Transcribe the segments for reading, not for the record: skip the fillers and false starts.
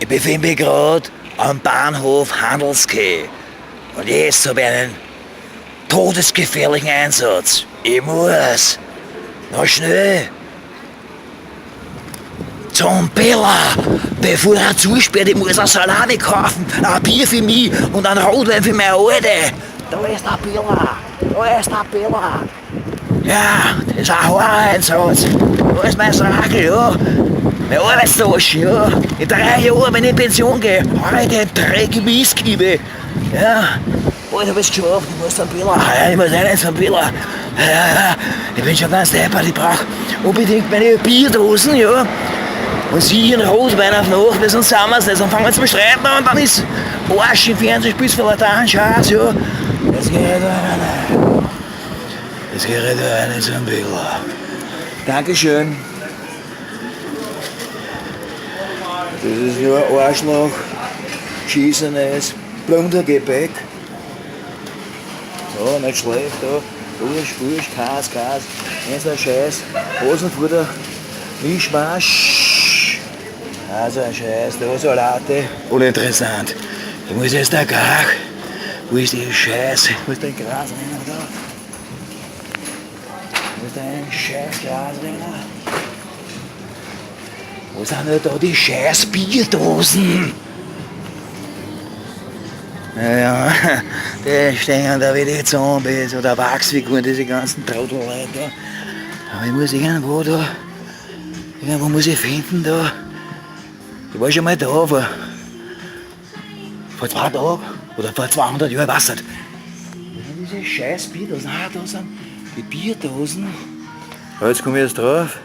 Ich befinde mich gerade am Bahnhof Handelskai. Und jetzt habe ich einen todesgefährlichen Einsatz. Ich muss noch schnell zum Billa, bevor er zusperrt. Ich muss eine Salami kaufen, ein Bier für mich und einen Rotwein für meine Alte. Da ist der Billa, da ist der Billa. Ja, das ist ein Horror-Einsatz. Da ist mein Sackel, ja. Meine Arbeitstasche, ja. In 3 Jahren, wenn ich in Pension gehe, hau ich den Dreck im Mistkiebe. Ja, bald hab ich's geschafft, ich muss zum Billa. Ja, ich muss rein zum Billa. Ja, ich bin schon ganz deppert, ich brauch unbedingt meine Bierdosen, ja. Und sie einen Rotwein auf Nacht, weil sonst sind wir's nicht. Dann fangen wir zum Streiten an und dann ist Arsch im Fernsehen, spielst vielleicht auch einen Schatz, ja. Das geht nicht. Das geht rein zum Billa. Dankeschön. Das ist nur ein Arschloch, geschissenes Plundergebäck. So, nicht schlecht da. Wurscht, Wurscht, Käse, Käse, eins ein Scheiß, Hosenfutter, Mischmasch. Also ein Scheiß, da Salate. Uninteressant. Ich muss jetzt da gar. Wo ist die Scheiße? Wo ist dein Gras rein da? Wo ist dein scheiß Gras rein? Wo sind denn da die scheiß Bierdosen? Ja, die stehen da wie die Zombies oder Wachsfiguren, diese ganzen Trottelleute da. Aber ich muss irgendwo da, irgendwo muss ich finden da. Ich war schon mal da vor 2 Tagen oder vor 200 Jahren, ich weiß nicht. Diese scheiß Bierdosen, ah, da sind die Bierdosen. Ja, jetzt komme ich erst drauf.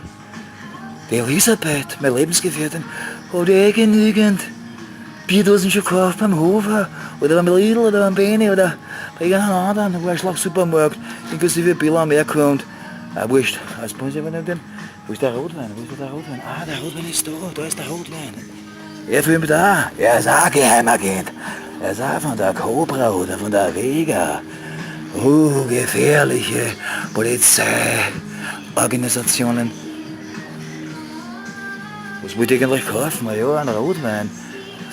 Die Elisabeth, meine Lebensgefährtin, hat eh genügend Bierdosen schon gekauft beim Hofer oder beim Lidl oder beim Beni oder bei irgendeinem anderen Arschloch-Supermarkt, inklusive Billa am und ah, wurscht. Also muss ich aber nicht den. Wo ist der Rotwein? Wo ist der Rotwein? Ah, der Rotwein ist da, da ist der Rotwein. Er filmt da. Er ist auch Geheimagent. Er ist auch von der Cobra oder von der Vega. Oh, gefährliche Polizeiorganisationen. Was wollte ich eigentlich kaufen? Na ja, einen Rotwein.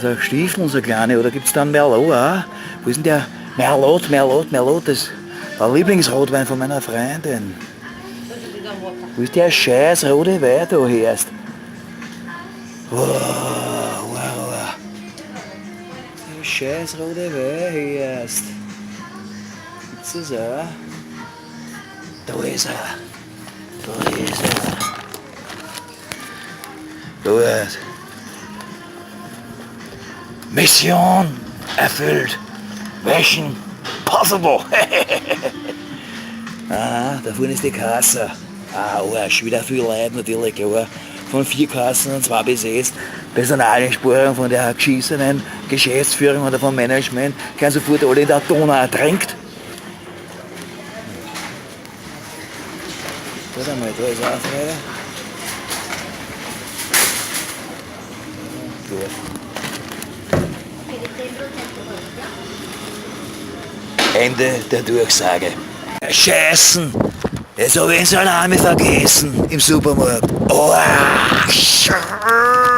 So Stiefeln, so kleine. Oder gibt es dann Merlot auch? Wo ist denn der Merlot, Merlot, Merlot? Das ist der Lieblingsrotwein von meiner Freundin. Wo ist der scheiß rote Wein da herst? Wow. Der scheiß rote Wein herst. Gibt's das auch? Da ist er. Da ist er. Gut. Mission erfüllt. Mission possible. Ah, da vorne ist die Kasse. Ah, Arsch, wieder viel Leute natürlich, klar. Von vier Kassen und zwei besetzt. Personaleinsparung von der geschissenen Geschäftsführung oder vom Management. Können sofort alle in der Donau ertränkt. Warte mal, da ist auch frei. Gut. Ende der Durchsage. Scheißen! Jetzt habe ich den Salami vergessen im Supermarkt. Oh, Scheiße!